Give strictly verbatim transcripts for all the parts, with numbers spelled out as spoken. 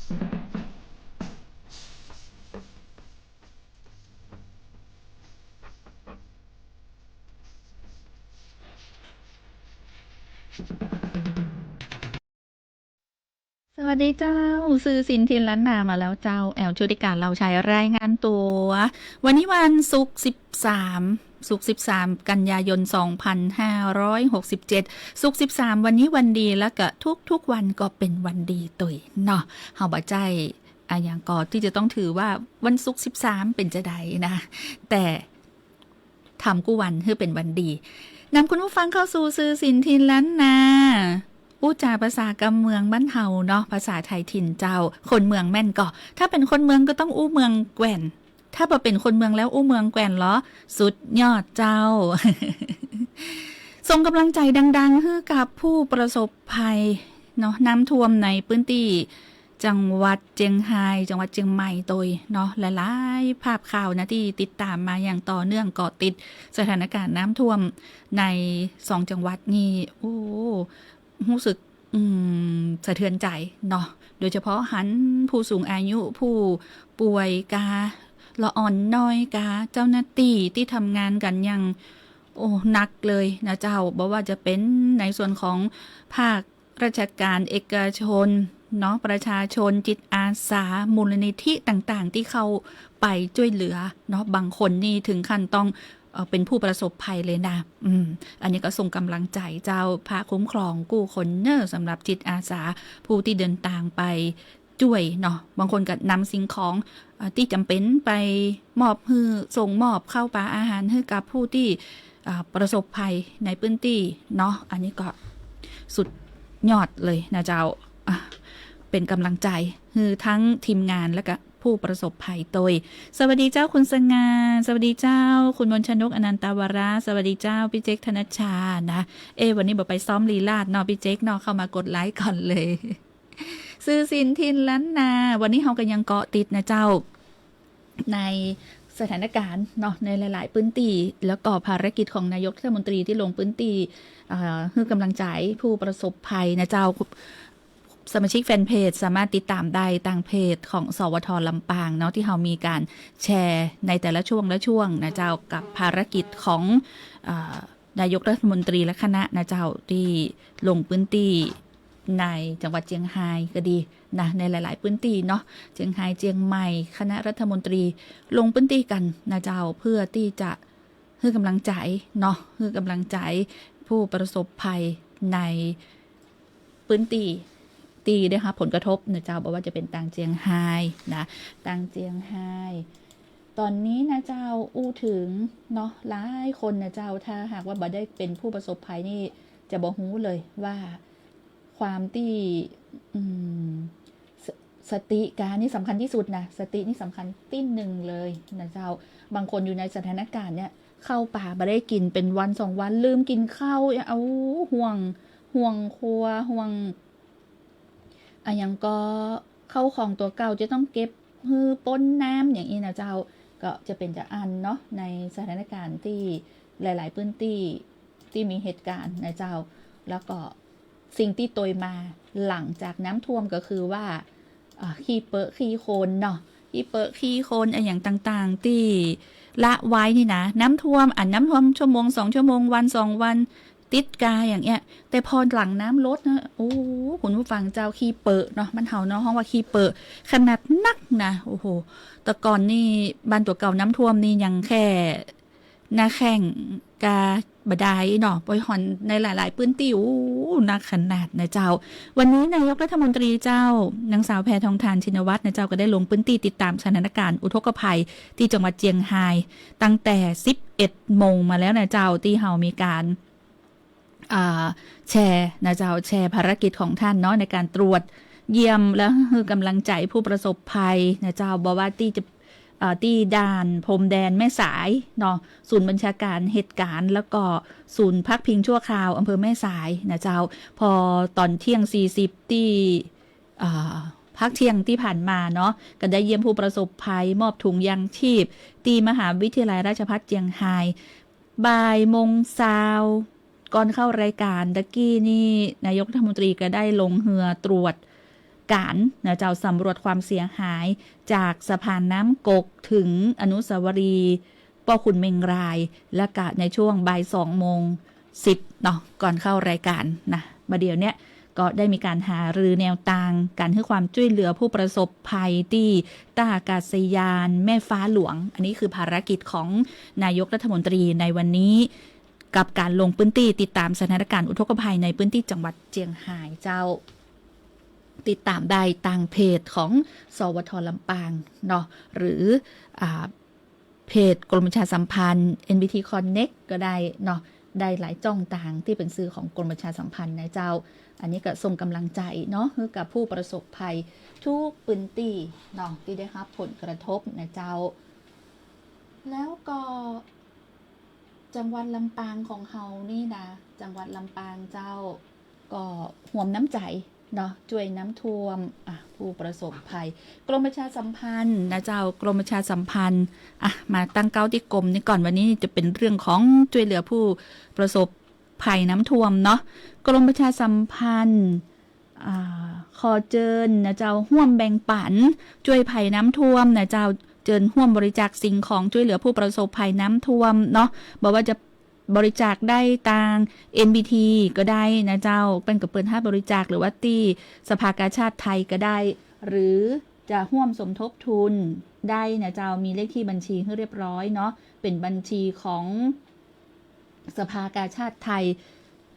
สวัสดีเจ้า สื่อสินถิ่นล้านนามาแล้วเจ้า แอล ชุติการ เลาชัย รายงานตั๋ว วันนี้วันศุกร์ สิบสาม ศุกร์ สิบสาม กันยายน สองพันห้าร้อยหกสิบเจ็ด ศุกร์ สิบสาม วันนี้วันดี และก็ทุกๆวันก็เป็นวันดีตวยเนาะ เฮาบ่ใจ้อะหยังก่อตี้จะต้องถือว่าวันศุกร์ สิบสาม เป๋นจาใดนะ แต่ ทำกู้วันหื้อเป๋นวันดี นำคุณผู้ฟังเข้าสู่สื่อสินถิ่นล้านนา อู้จ๋าภาษากำเมืองบ้านเฮาเนาะ ภาษาไทยถิ่นเจ้า คนเมืองแม่นก่อ ถ้าเป๋นคนเมืองก็ต้องอู้เมืองแกว่น ถ้าบ่เป๋นคนเมืองแล้วอู้เมืองแกว่นเหรอ สุดยอดเจ้า ส่งกำลังใจ๋ดังๆ หื้อกับผู้ประสบภัยเนาะ น้ำท่วมในปื้นตี้ จังหวัดเจียงฮาย จังหวัดเจียงใหม่ตวยเนาะ หลายๆ ภาพข่าวนะ ตี้ติดต๋ามมาอย่างต่อเนื่อง เกาะติดสถานการณ์น้ำท่วมในสองจังหวัดนี่ โอ้ ฮู้สึก อืม สะเทือนใจ๋เนาะ โดยเฉพาะหันผู้สูงอายุ ผู้ป่วยกา ละอ่อนน้อยกา เจ้าหน้าตี้ตี้ทำงานกั๋นอย่าง โอ้ หนักเลยนะเจ้า บ่ว่าจะเป๋นในส่วนของภาค ราชการเอกชนเนาะ ประชาชน จิตอาสา มูลนิธิต่างๆ ตี้เข้าไปจ้วยเหลือเนาะ บางคนนี่ถึงขั้นต้อง เอ่อ เป๋นผู้ประสบภัยเลยนะ อืม อันนี้ก็ส่งกำลังใจ๋เจ้า พระคุ้มครองกู้คนเน่อ สำหรับจิตอาสา ผู้ตี้เดินตางไปจ้วยเนาะ บางคนก็นำสิ่งของ เอ่อ ตี้จ๋ำเป๋นไปมอบหื้อ ส่งมอบข้าวป๋าอาหารหื้อกับผู้ตี้ อ่า ประสบภัยในปื้นตี้เนาะ อันนี้ก็สุดยอดเลยนะเจ้า อ่ะ เป๋นกำลังใจ๋หื้อทั้งทีมงานและก็ผู้ประสบภัยตวย สวัสดีเจ้าคุณสง่า สวัสดีเจ้าคุณมนชนก อนันตาวรา สวัสดีเจ้าปี้เจ๊ก ธนชชานะ เอ๊ะ วันนี้บ่ไปซ้อมลีลาดเนาะปี้เจ๊กเนาะ เข้ามากดไลก์ก่อนเลย สื่อสินถิ่นล้านนา วันนี้เฮาก็ยังเกาะติดนะเจ้า ในสถานการณ์เนาะ ในหลายๆ ปื้นตี้ แล้วก็ภารกิจของนายกรัฐมนตรีตี้ลงปื้นตี้ เอ่อ หื้อกำลังใจ๋ผู้ประสบภัยนะเจ้า สมาชิกแฟนเพจสามารถติดต๋ามได้ตางเพจของ สวท ลำปางเนาะ ตี้เฮามีก๋านแชร์ในแต่ละช่วงละช่วงนะเจ้า กับภารกิจของ เอ่อ นายกรัฐมนตรีและคณะนะเจ้า ตี้ลงปื้นตี้ในจังหวัดเจียงฮายก็ดีนะ ในหลายๆ ปื้นตี้เนาะ เจียงฮาย เจียงใหม่ คณะรัฐมนตรีลงปื้นตี้กั๋นนะเจ้า เพื่อตี้จะหื้อกำลังใจ๋เนาะ หื้อกำลังใจ๋ผู้ประสบภัยใน ปื้นตี้ตี้ได้ฮับผลกระทบนะเจ้า บ่ว่าจะเป๋นตางเจียงฮายนะ ตางเจียงฮาย ต๋อนนี้นะเจ้า อู้เถิงเนาะ หลายคนนะเจ้า ถ้าหากว่าบ่ได้เป๋นผู้ประสบภัยนี่ จะบ่ฮู้เลยว่าความตี้ อืม ส- สติกานี่สำคัญตี้สุดนะ สตินี่สำคัญตี้นึ่งเลยนะเจ้า บางคนอยู่ในสถานการณ์เนี่ย ข้าวป๋าบ่ได้กิ๋นเป๋นวันสองวัน ลืมกิ๋นข้าว เอา ห่วง ห่วงครัว ห่วง อะหยังก็ ข้าวของตั๋วเก่าจะต้องเก็บหื้อป๊นน้ำอย่างอี้นะเจ้า ก็จะเป๋นจาอั้นเนาะ ในสถานการณ์ตี้หลายๆ ปื้นตี้ตี้มีเหตุการณ์นะเจ้า แล้วก็สิ่งตี้ตวยมาหลังจากน้ำท่วมก็คือว่า อ่า ขี้เปอะขี้โคลนเนาะ ขี้เปอะขี้โคลนอะหยังต่างๆ ตี้ละไว้นี่นะ น้ำท่วม อันน้ำท่วมชั่วโมงสองชั่วโมง วันสองวัน ติดกาอย่างเอี้ย แต่พอหลังน้ำลดนะ โอ้ คุณผู้ฟังเจ้า ขี้เปอะเนาะ บ้านเฮาเนาะ ฮ้องว่าขี้เปอะ ขนาดนักนะ โอ้โห แต่ก่อนนี่บ้านตั๋วเก่าน้ำท่วมนี่ยังแค่หน้าแข้งกาบ่ดายเนาะ ปอยห่อนในหลายๆ ปื้นตี้ โอ้ นักขนาดนะเจ้า วันนี้นายกรัฐมนตรีเจ้า นางสาวแพทองธาร ชินวัตรนะเจ้า ก็ได้ลงปื้นตี้ติดต๋ามสถานการณ์อุทกภัยตี้จังหวัดเจียงฮาย ตั้งแต่สิบเอ็ดโมงมาแล้วนะเจ้า ตี้เฮามีก๋าน อ่า แชร์นะเจ้า แชร์ภารกิจของต้านเนาะ ในก๋านตรวจเยี่ยมและหื้อกำลังใจ๋ผู้ประสบภัยนะเจ้า บ่ว่าตี้จะ อ่า ตี้ด่านพรมแดนแม่สายเนาะ ศูนย์บัญชาการเหตุก๋ารณ์ แล้วก็ศูนย์พักพิงชั่วคราวอำเภอแม่สายนะเจ้า พอต๋อนเที่ยงสี่สิบตี้ อ่า พักเที่ยงตี้ผ่านมาเนาะ ก็ได้เยี่ยมผู้ประสบภัย มอบถุงยางชีพ ตี้มหาวิทยาลัยราชภัฏเจียงฮาย บ่ายโมงซาว ก่อนเข้ารายก๋านตะกี้นี่ นายกรัฐมนตรีก็ได้ลงเฮือตรวจ ก๋านนะเจ้า สำรวจความเสียหายจากสะพานน้ำกกถึงอนุสาวรีย์ป้อขุนเมงราย และกะในช่วงบ่ายสองโมงสิบเนาะ ก่อนเข้ารายก๋านนะ บ่าเดี่ยวเนี้ยก็ได้มีก๋านหารือแนวตางก๋านหื้อความจ้วยเหลือผู้ประสบภัยตี้ต้าอากาศยานแม่ฟ้าหลวง อันนี้คือภารกิจของนายกรัฐมนตรีในวันนี้ กับก๋านลงปื้นตี้ติดต๋ามสถานก๋ารณ์อุทกภัยในปื้นตี้จังหวัดเจียงฮายเจ้า ติดต๋ามได้ตางเพจของ สวท ลำปางเนาะ หรือ อ่า เพจกรมประชาสัมพันธ์ เอ็น วี ที Connect ก็ได้เนาะ ได้หลายจ้องตางตี้เป๋นสื่อของกรมประชาสัมพันธ์นะเจ้า อันนี้ก็ส่งก๋ำลังใจ๋เนาะ หื้อกับผู้ประสบภัยทุกปื้นตี้เนาะ ตี้ได้ฮับผลกระทบนะเจ้า แล้วก็ จังหวัดลำปางของเฮานี่นะ จังหวัดลำปางเจ้า ก็ฮวมน้ำใจ๋เนาะ จ้วยน้ำท่วม อ่ะ ผู้ประสบภัย กรมประชาสัมพันธ์นะเจ้า กรมประชาสัมพันธ์ อ่ะ มาตั้งเก๊าตี้กรมนี้ก่อน วันนี้จะเป๋นเรื่องของจ้วยเหลือผู้ประสบภัยน้ำท่วมเนาะ กรมประชาสัมพันธ์ อ่า ขอเจิญนะเจ้า ฮ่วมแบ่งปั๋น จ้วยภัยน้ำท่วมนะเจ้า เจิญฮ่วมบริจาคสิ่งของจ้วยเหลือผู้ประสบภัยน้ำท่วมเนาะ บ่ว่าจะบริจาคได้ตาง เอ็น วี ที ก็ได้นะเจ้า เปิ้นก็เปิดฮับบริจาค หรือว่าตี้สภากาชาดไทยก็ได้ หรือจะฮ่วมสมทบทุนได้นะเจ้า มีเลขที่บัญชีหื้อเรียบร้อยเนาะ เป๋นบัญชีของ สภากาชาดไทย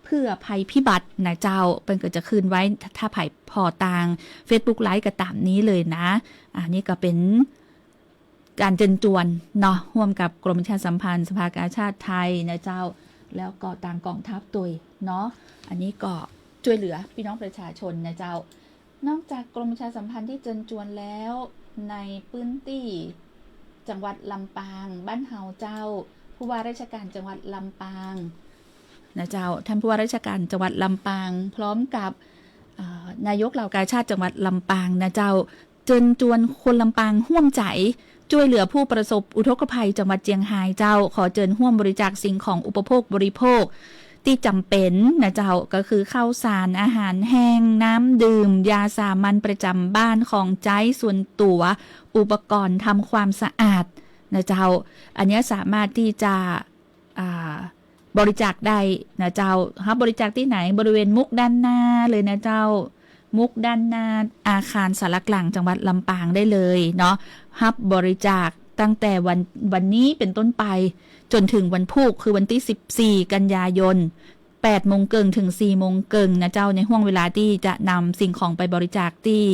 เพื่อภัยพิบัตินะเจ้า เปิ้นก็จะขึ้นไว้ ถ้าใผผ่อตางเฟซบุ๊กไลฟ์ก็ต๋ามนี้เลยนะ อันนี้ก็เป๋นก๋านเจิญจวนเนาะ ฮ่วมกับกรมประชาสัมพันธ์ สภากาชาดไทยนะเจ้า แล้วก็ตางก๋องทัพตวยเนาะ อันนี้ก็จ้วยเหลือปี้น้องประชาชนนะเจ้า นอกจากกรมประชาสัมพันธ์ตี้เจิญจวนแล้ว ในปื้นตี้จังหวัดลำปาง บ้านเฮาเจ้า ผู้ว่าราชการจังหวัดลำปางนะเจ้า ท่านผู้ว่าราชการจังหวัดลำปาง พร้อมกับ เอ่อ นายกเหล่ากาชาดจังหวัดลำปางนะเจ้า เจิญจวนคนลำปางฮ่วมใจ๋ จ้วยเหลือผู้ประสบอุทกภัยจังหวัดเจียงฮายเจ้า ขอเจิญฮ่วมบริจาคสิ่งของอุปโภคบริโภค ตี้จ๋ำเป๋นนะเจ้า ก็คือข้าวสาร อาหารแห้ง น้ำดื่ม ยาสามัญประจ๋ำบ้าน ของใจ๊ส่วนตั๋ว อุปกรณ์ทำความสะอาดนะเจ้า อันเนี้ยสามารถตี้จะ อ่า บริจาคได้นะเจ้า ฮับบริจาคตี้ไหน บริเวณมุกด้านหน้าเลยนะเจ้า มุกด้านหน้าอาคารศาลากลางจังหวัดลำปางได้เลยเนาะ ฮับบริจาคตั้งแต่วัน วันนี้เป๋นต้นไป จ๋นเถิงวันพูก คือวันตี้สิบสี่กันยายน แปดโมงเกิ่งเถิงสี่โมงเกิ่งนะเจ้า ในฮ่วงเวลาตี้จะนำสิ่งของไปบริจาคตี้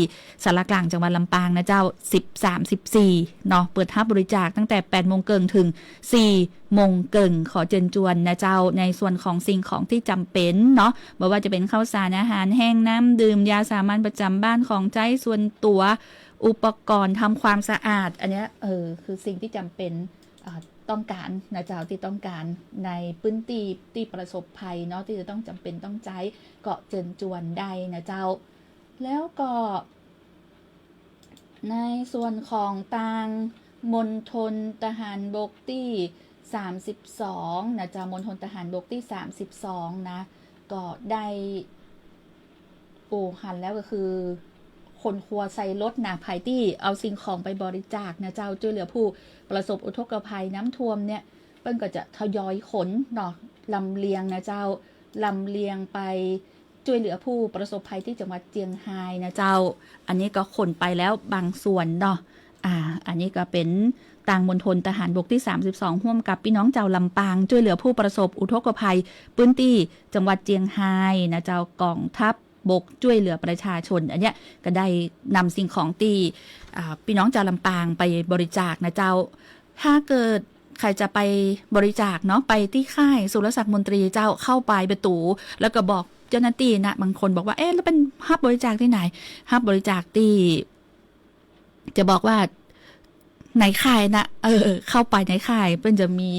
ศาลากลางจังหวัดลำปางนะเจ้า สิบสาม สิบสี่เนาะ เปิดฮับบริจาคตั้งแต่แปดโมงเกิ่งเถิงสี่โมงเกิ่ง ขอเจิญจวนนะเจ้า ในส่วนของสิ่งของตี้จ๋ำเป๋นเนาะ บ่ว่าจะเป๋นข้าวสาร อาหารแห้ง น้ำดื่ม ยาสามัญประจ๋ำบ้าน ของใจ๊ส่วนตั๋ว อุปกรณ์ทำความสะอาด อันเนี้ย เออ คือสิ่งตี้จ๋ำเป๋น อ่า ต้องก๋านนะเจ้า ตี้ต้องก๋านในปื้นตี้ตี้ประสบภัยเนาะ ตี้จะต้องจ๋ำเป๋นต้องใจ๊ ก็เจิญจวนได้นะเจ้า แล้วก็ในส่วนของตางมณฑลทหารบกตี้สามสิบสองนะเจ้า มณฑลทหารบกตี้สามสิบสองนะ ก็ได้ โอ้ หันแล้วก็คือ ขนครัวใส่รถนะ ใผตี้เอาสิ่งของไปบริจาคนะเจ้า จ้วยเหลือผู้ประสบอุทกภัยน้ำท่วมเนี่ย เปิ้นก็จะทยอยขนเนาะ ลำเลียงนะเจ้า ลำเลียงไปจ้วยเหลือผู้ประสบภัยตี้จังหวัดเจียงฮายนะเจ้า อันนี้ก็ขนไปแล้วบางส่วนเนาะ อ่า อันนี้ก็เป๋นตางมณฑลทหารบกตี้สามสิบสอง ฮ่วมกับปี้น้องจาวลำปาง จ้วยเหลือผู้ประสบอุทกภัยปื้นตี้จังหวัดเจียงฮายนะเจ้า ก๋องทัพบกจ้วยเหลือประชาชน อันเนี้ยก็ได้นำสิ่งของตี้ อ่า ปี้น้องจาวลำปางไปบริจาคนะเจ้า ถ้าเกิดใผจะไปบริจาคเนาะ ไปตี้ค่ายสุรศักดิ์มนตรีเจ้า เข้าไปประตู๋ แล้วก็บอกเจ้าหน้าตี้นะ บางคนบอกว่า เอ๊ะ แล้วเปิ้นฮับบริจาคตี้ไหน ฮับบริจาคตี้ จะบอกว่าในค่ายนะ เออ เข้าไปในค่าย เปิ้นจะมี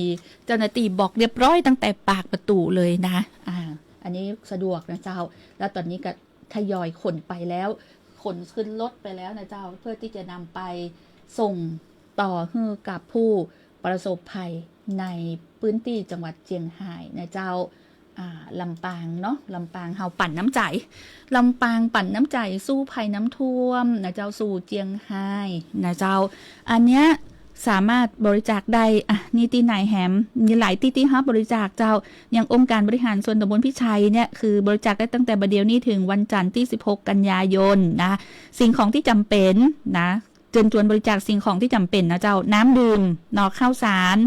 เจ้าหน้าตี้บอกเรียบร้อยตั้งแต่ปากประตู๋เลยนะ อ่า อันนี้สะดวกนะเจ้า แล้วต๋อนนี้ก็ทยอยขนไปแล้ว ขนขึ้นรถไปแล้วนะเจ้า เพื่อตี้จะนำไปส่งต่อหื้อกับผู้ประสบภัยในปื้นตี้จังหวัดเจียงฮายนะเจ้า อ่า ลำปางเนาะ ลำปางเฮาปั๋นน้ำใจ๋ ลำปางปั๋นน้ำใจ๋สู้ภัยน้ำท่วมนะเจ้า สู่เจียงฮายนะเจ้า อันเนี้ยสามารถบริจาคได้ อ่ะ นี่ตี้ไหนแหม มีหลายตี้ตี้ฮับบริจาคเจ้า อย่างองค์การบริหารส่วนตำบลพิชัยเนี่ย คือบริจาคได้ตั้งแต่บ่าเดี่ยวนี้เถิงวันจันทร์ตี้สิบหกกันยายนนะ สิ่งของตี้จ๋ำเป๋นนะ เจิญจวนบริจาคสิ่งของตี้จ๋ำเป๋นนะเจ้า น้ำดื่มเนาะ ข้าวสาร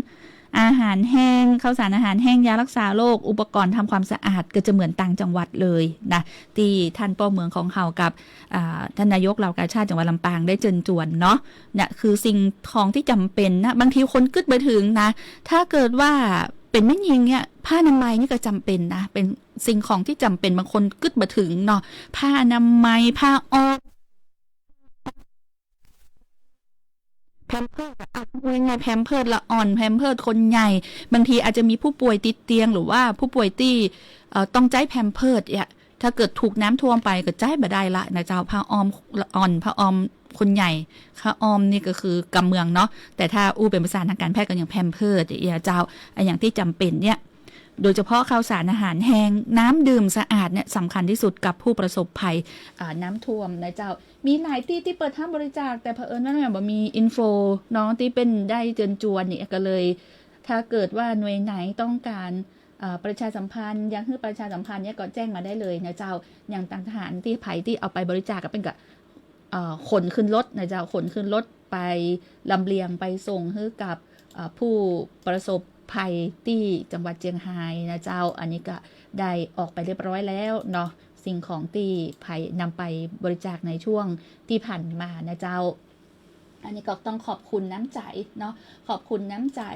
อาหารแห้ง ข้าวสารอาหารแห้ง ยารักษาโรค อุปกรณ์ทำความสะอาด ก็จะเหมือนต่างจังหวัดเลยนะ ตี้ท่านป้อเมืองของเฮากับ อ่า ท่านนายกเหล่ากาชาดจังหวัดลำปางได้เจิญจวนเนาะ เนี่ยคือสิ่งของตี้จ๋ำเป๋นนะ บางทีคนกึ๊ดบ่เถิงนะ ถ้าเกิดว่าเป๋นแม่ญิงเนี่ย ผ้าอนามัยนี่ก็จ๋ำเป๋นนะ เป๋นสิ่งของตี้จ๋ำเป๋น บางคนกึ๊ดบ่เถิงเนาะ ผ้าอนามัย ผ้าอ้อม แพมเพิร์สอะ อ่ะ พูดง่ายๆ แพมเพิร์สละอ่อน แพมเพิร์สคนใหญ่ บางทีอาจจะมีผู้ป่วยติดเตียง หรือว่าผู้ป่วยตี้ เอ่อ ต้องใจ๊แพมเพิร์สเนี่ย ถ้าเกิดถูกน้ำท่วมไปก็ใจ๊บ่ได้ละนะเจ้า ผ้าอ้อมละอ่อน ผ้าอ้อมคนใหญ่ ผ้าอ้อมนี่ก็คือกำเมืองเนาะ แต่ถ้าอู้เป๋นภาษาทางการแพทย์ก็อย่างแพมเพิร์สอย่างเงี้ยเจ้า อะอย่างตี้จ๋ำเป๋นเนี่ย โดยเฉพาะข้าวสารอาหารแห้ง น้ำดื่มสะอาดเนี่ยสำคัญที่สุดกับผู้ประสบภัย อ่า น้ำท่วมนะเจ้า มีหลายตี้ตี้เปิดฮับบริจาค แต่เผอิญว่าบ่มีอินโฟเนาะ ตี้เปิ้นได้เจิญจวนเนี่ย ก็เลย ถ้าเกิดว่าหน่วยไหนต้องการ อ่า ประชาสัมพันธ์ อยากหื้อประชาสัมพันธ์เนี่ยก็แจ้งมาได้เลยนะเจ้า อย่างทหารตี้ใผตี้เอาไปบริจาคก็เปิ้นก็ เอ่อ ขนขึ้นรถนะเจ้า ขนขึ้นรถไปลำเลียงไปส่งหื้อกับ เอ่อ ผู้ประสบภัยตี้จังหวัดเจียงฮายนะเจ้า อันนี้ก็ได้ออกไปเรียบร้อยแล้วเนาะ สิ่งของตี้ใผนำไปบริจาคในช่วงตี้ผ่านมานะเจ้า อันนี้ก็ต้องขอบคุณน้ำใจ๋เนาะ ขอบคุณน้ำใจ๋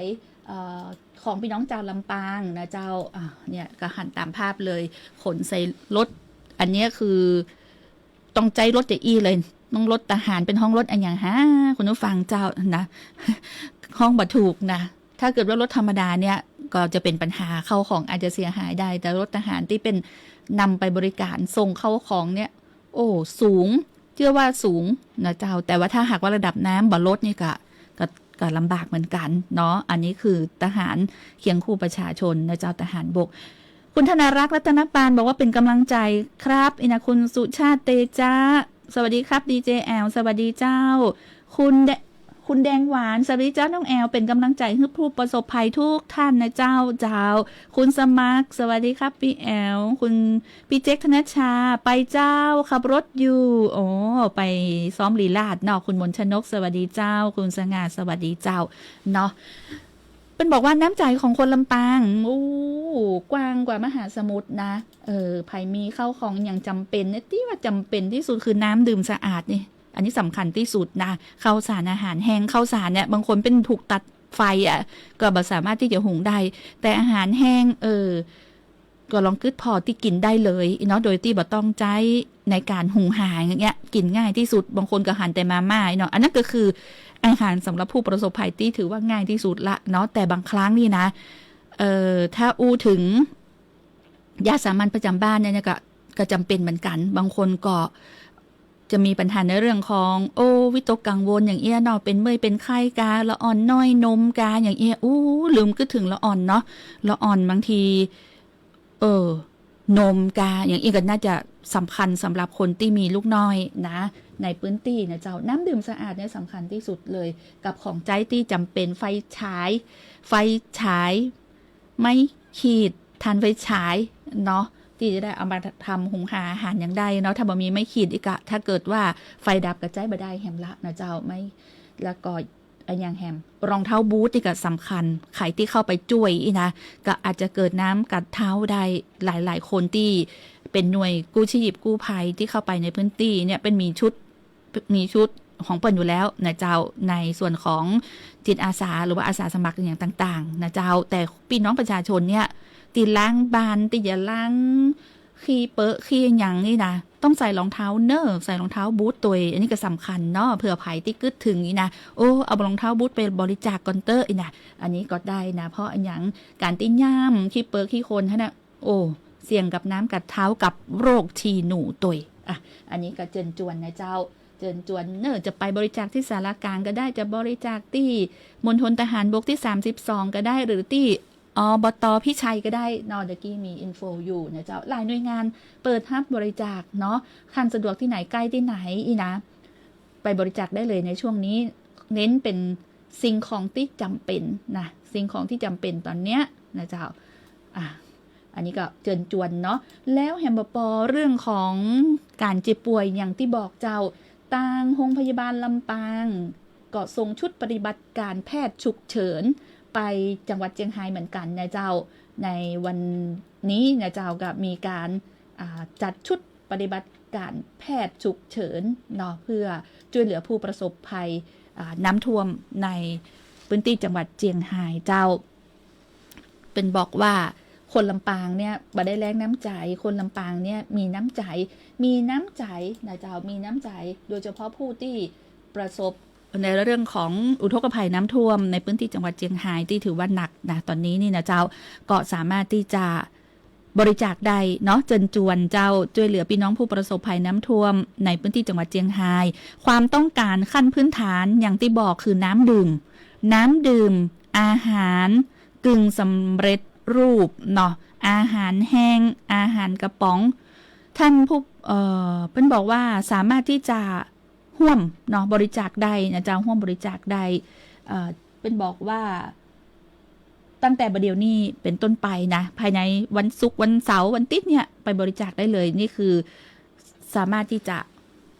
เอ่อ ของปี้น้องจาวลำปางนะเจ้า อ่า เนี่ยก็หันต๋ามภาพเลย ขนใส่รถ อันเนี้ยคือ ต้องใจ๊รถจะอี้เลย ต้องรถทหาร เปิ้นฮ้องรถอะหยังฮะ คุณผู้ฟังเจ้านะ ฮ้องบ่ถูกนะ ถ้าเกิดว่ารถธรรมดาเนี่ย ก็จะเป๋นปัญหา ข้าวของอาจจะเสียหายได้ แต่รถทหารตี้เปิ้นนำไปบริการส่งข้าวของเนี่ย โอ้ สูง เจื้อว่าสูงนะเจ้า แต่ว่าถ้าหากว่าระดับน้ำบ่ลดนี่ก็ ก็ ก็ลำบากเหมือนกั๋นเนาะ อันนี้คือทหารเคียงคู่ประชาชนนะเจ้า ทหารบก คุณธนรักษ์ รัตนปานบอกว่าเป๋นกำลังใจ๋ครับ อี้นะ คุณสุชาติ เตจ๊ะ สวัสดีครับ ดีเจแอล สวัสดีเจ้า คุณแด- คุณแดงหวาน สวัสดีเจ้าน้องแอล เป๋นกำลังใจ๋หื้อผู้ประสบภัยทุกท่านนะเจ้า เจ้า คุณสมัคร สวัสดีครับปี้แอล คุณ ปี้เจ๊ก ธนชชา ไปเจ้า ขับรถอยู่ โอ้ ไปซ้อมลีลาศเนาะ คุณมนชนก สวัสดีเจ้า คุณสง่า สวัสดีเจ้า เนาะ เปิ้นบอกว่าน้ำใจ๋ของคนลำปาง โอ้ กว้างกว่ามหาสมุทรนะ เออ ใผมีข้าวของอะหยังจ๋ำเป๋นเนี่ย ตี้ว่าจ๋ำเป๋นตี้สุดคือน้ำดื่มสะอาดนี่ อันนี้สำคัญตี้สุดนะ ข้าวสารอาหารแห้ง ข้าวสารเนี่ย บางคนเปิ้นถูกตัดไฟอะ ก็บ่สามารถตี้จะหุงได้ แต่อาหารแห้ง เออ ก็ลองกึ๊ดผ่อตี้กิ๋นได้เลยเนาะ โดยตี้บ่ต้องใจ๊ในก๋านหุงหาอย่างเงี้ย กิ๋นง่ายตี้สุด บางคนก็หันแต่มาม่าเนาะ อันนั้นก็คืออาหารสำหรับผู้ประสบภัยตี้ถือว่าง่ายตี้สุดละเนาะ แต่บางครั้งนี่นะ เอ่อ ถ้าอู้เถิงยาสามัญประจ๋ำบ้านเนี่ย ก็ ก็จ๋ำเป๋นเหมือนกั๋น บางคนก็ จะมีปัญหาในเรื่องของ โอ้ วิตกกังวลอย่างเอี้ยเนาะ เป๋นเมื่อยเป๋นไข้กา ละอ่อนน้อยนมกาอย่างเอี้ย อู้ ลืมกึ๊ดเถิงละอ่อนเนาะ ละอ่อนบางที เออ นมกาอย่างเอี้ยก็น่าจะสำคัญสำหรับคนตี้มีลูกน้อยนะ ในพื้นตี้นะเจ้า น้ำดื่มสะอาดเนี่ยสำคัญตี้สุดเลย กับของใจ๊ตี้จ๋ำเป๋น ไฟฉาย ไฟฉาย ไม้ขีด ถ่านไฟฉายเนาะ ตี้จะได้เอามาทำหุงหาอาหารหยังได้เนาะ ถ้าบ่มีไม้ขีดอี้กะ ถ้าเกิดว่าไฟดับก็ใจ๊บ่ได้แหมละนะเจ้า ไม้ แล้วก็อะหยังแหม รองเท้าบูทอี้กะสำคัญ ใผตี้เข้าไปจ้วยอี้นะ ก็อาจจะเกิดน้ำกัดเท้าได้ หลายๆ คนตี้เป๋นหน่วยกู้ชีพกู้ภัยตี้เข้าไปในพื้นตี้เนี่ย เปิ้นมีชุด มีชุดของเปิ้นอยู่แล้วนะเจ้า ในส่วนของจิตอาสาหรือว่าอาสาสมัครอย่างต่างๆ นะเจ้า แต่ปี้น้องประชาชนเนี่ย ตี้ล้างบ้าน ตี้จะล้างขี้เปอะขี้หยังนี่นะ ต้องใส่รองเท้าเนอะ ใส่รองเท้าบูทตวย อันนี้ก็สำคัญเนาะ เผื่อใผตี้กึ๊ดเถิงนี่นะ โอ้ เอารองเท้าบูทไปบริจาคก่อนเต๊อะนี่นะ อันนี้ก็ได้นะ เพราะอะหยัง ก๋านตี้ย่ำขี้เปอะขี้โคลนหั้นนะ โอ้ เสี่ยงกับน้ำกัดเท้ากับโรคฉี่หนูตวย อ่ะ อันนี้ก็เจิญจวนนะเจ้า เจิญจวนเนอะ จะไปบริจาคตี้ศาลากลางก็ได้ จะบริจาคตี้มณฑลทหารบกตี้สามสิบสองก็ได้ หรือตี้ อบต.พิชัยก็ได้เนาะ เมื่อกี้มีอินโฟอยู่นะเจ้า หลายหน่วยงานเปิดฮับบริจาคเนาะ ท่านสะดวกตี้ไหน ใก้ตี้ไหนอี้นะ ไปบริจาคได้เลยในช่วงนี้ เน้นเป๋นสิ่งของตี้จ๋ำเป๋นนะ สิ่งของตี้จ๋ำเป๋นต๋อนเนี้ยนะเจ้า อ่ะ อันนี้ก็เจิญจวนเนาะ แล้วแหมบ่ปอเรื่องของก๋านเจ็บป่วยอย่างตี้บอกเจ้า ตางโฮงพยาบาลลำปาง ก็ส่งชุดปฏิบัติก๋านแพทย์ฉุกเฉินไปจังหวัดเจียงฮายเหมือนกั๋นนะเจ้า ในวันนี้นะเจ้า ก็มีก๋าน อ่า จัดชุดปฏิบัติก๋านแพทย์ฉุกเฉินเนาะ เพื่อจ้วยเหลือผู้ประสบภัย อ่า น้ำท่วมในพื้นตี้จังหวัดเจียงฮายเจ้า เปิ้นบอกว่าคนลำปางเนี่ยบ่ได้แล้งน้ำใจ๋ คนลำปางเนี่ยมีน้ำใจ๋ มีน้ำใจ๋นะเจ้า มีน้ำใจ๋ โดยเฉพาะผู้ตี้ประสบในเรื่องของอุทกภัยน้ำท่วมในพื้นตี้จังหวัดเจียงฮายตี้ถือว่าหนักนะ ต๋อนนี้นี่นะเจ้า ก็สามารถตี้จะบริจาคได้เนาะ เจิญจวนเจ้า จ้วยเหลือปี้น้องผู้ประสบภัยน้ำท่วมในพื้นตี้จังหวัดเจียงฮาย ความต้องก๋านขั้นพื้นฐานอย่างตี้บอกคือน้ำดื่ม น้ำดื่ม อาหาร กึ่งสำเร็จรูปเนาะ อาหารแห้ง อาหารกระป๋อง ท่านผู้ เอ่อ เปิ้นบอกว่าสามารถตี้จะฮ่วมเนาะ บริจาคได้นะเจ้า ฮ่วมบริจาคได้ เอ่อ เปิ้นบอกว่าตั้งแต่บ่าเดี่ยวนี้เป๋นต้นไปนะ ภายในวันศุกร์ วันเสาร์ วันติ๊ดเนี่ย ไปบริจาคได้เลย นี่คือสามารถตี้จะ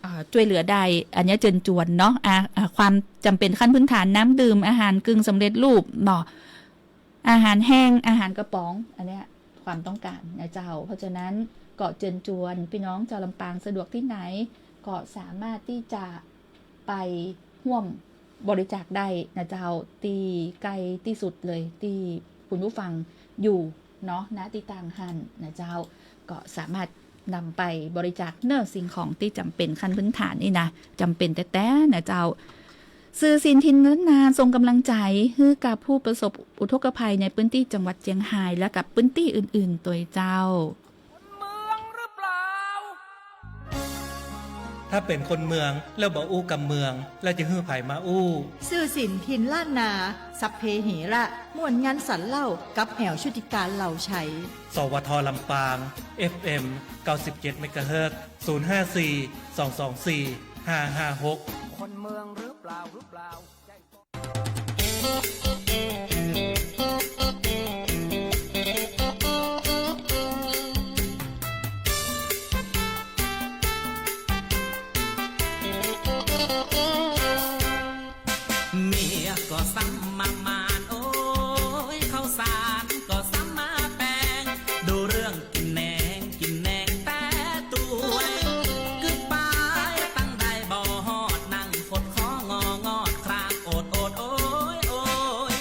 อ่า จ้วยเหลือได้ อันเนี้ยเจิญจวนเนาะ อ่า อ่า ความจ๋ำเป๋นขั้นพื้นฐาน น้ำดื่ม อาหารกึ่งสำเร็จรูปเนาะ อาหารแห้ง อาหารกระป๋อง อันเนี้ยความต้องก๋านนะเจ้า เพราะฉะนั้นก็เจิญจวนปี้น้องจาวลำปางสะดวกตี้ไหน ก็สามารถตี้จะไปฮ่วมบริจาคได้นะเจ้า ตี้ใก้ตี้สุดเลย ตี้คุณผู้ฟังอยู่เนาะ ณ ตี้ตางหั้นนะเจ้า ก็สามารถ นำไปบริจาคเน่อสิ่งของตี้จ๋ำเป๋นขั้นพื้นฐานนี่นะ จ๋ำเป๋นแต๊ๆ นะเจ้า สื่อสินถิ่นล้านนาส่งก๋ำลังใจ๋หื้อกับผู้ประสบอุทกภัยในพื้นตี้จังหวัดเจียงฮายและกับพื้นตี้อื่นๆ ตวยเจ้า ถ้าเป๋นคนเมืองแล้วบ่อู้กำเมือง แล้วจะหื้อใผมาอู้ สื่อสินถิ่นล้านนา สัพเพเหระ ม่วนงันสันเล่า กับแอ๋วชุติการ เหล่าไชย สวท ลำปาง เอฟเอ็ม เก้าสิบเจ็ด เมกะเฮิรตซ์ ศูนย์ห้าสี่ สองสองสี่ ห้าห้าหก คนเมืองหรือเปล่า หรือเปล่า เมียก็ซ้ำมาหมาน โอ๊ย ข้าวสารก็ซ้ำมาแปง ดูเรื่องกิ๋นแหนง กิ๋นแหนงแต่ตวย กึ๊ดไปตังใดบ่ฮอด นั่งขดคององอดคราง โอดโอดโอ๊ยโอ๊ย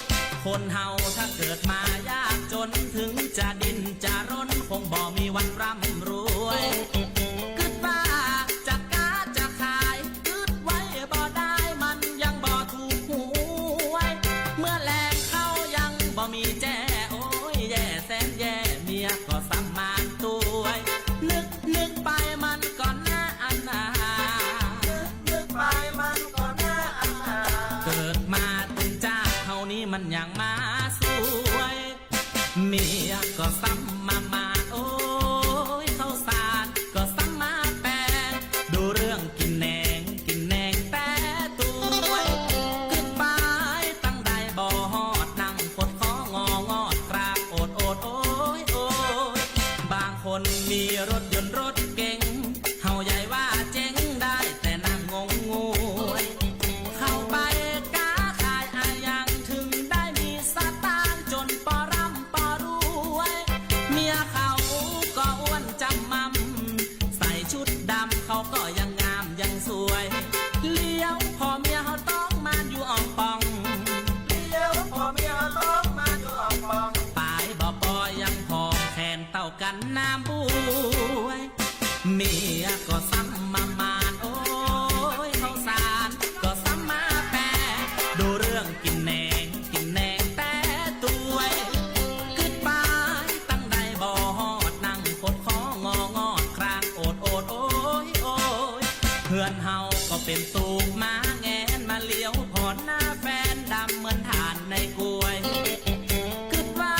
คนเฮาถ้าเกิดมายากจน ถึงจะดิ้นจะรน คงบ่มีวันร่ำรวย กึ๊ดว่าจะก๊าจะขาย กึ๊ดไว้บ่ได้ มันยังบ่ถูกหวย เมื่อแลงเข้ายังบ่มีแจ้ โอ๊ย แย่แสนแย่ เมียก็ซ้ำหมานตวย นึกนึกไปมันก็น่าอนาถ นึกนึกไปมันก็น่าอนาถ เกิดมาเป๋นจาติเฮานี้มันหยังมาสวย เมียก็ซ้ำมาหมาน โอ๊ย ข้าวสารก็ซ้ำมาแปง ดูเรื่องกิ๋นแหนง กิ๋นแหนงแต่ตวย กึ๊ดไปตังใดบ่ฮอด นั่งขดคององอดคราง โอดโอดโอ๊ยโอ๊ย บางคนมีรถยนต์รถเก๋ง เฮาใหญ่ว่าเจ๊ง ได้แต่นั่งงงงวย เข้าไปก๊าขายอะหยัง ถึงได้มีสตางค์ จนปอร่ำปอรวย เมียเขาก็อ้วนจำม่ำ ใส่ชุดดำเขาก็ยังงามยังสวย เลี้ยวผ่อเมียเฮาต้องมาอยู่อ่องป่อง เลี้ยวผ่อเมียเฮาต้องมาอยู่อ่องป่อง ปายบ่ปอยังผอม แขนเต้ากั๋นน้ำบวย เมียก็ซ้ำมาหมาน โอ๊ย ข้าวสารก็ซ้ำมาแปง ดูเรื่องกิ๋นแหนง กิ๋นแหนงแต่ตวย กึ๊ดไปตังใดบ่ฮอด นั่งขดคององอดคราง โอดโอดโอ๊ยโอ๊ย เฮือนเฮาก็เป๋นตูบหมาแงน มาเลี้ยวผ่อหน้าแฟนดำเหมือนถ่านในกวย กึ๊ดว่า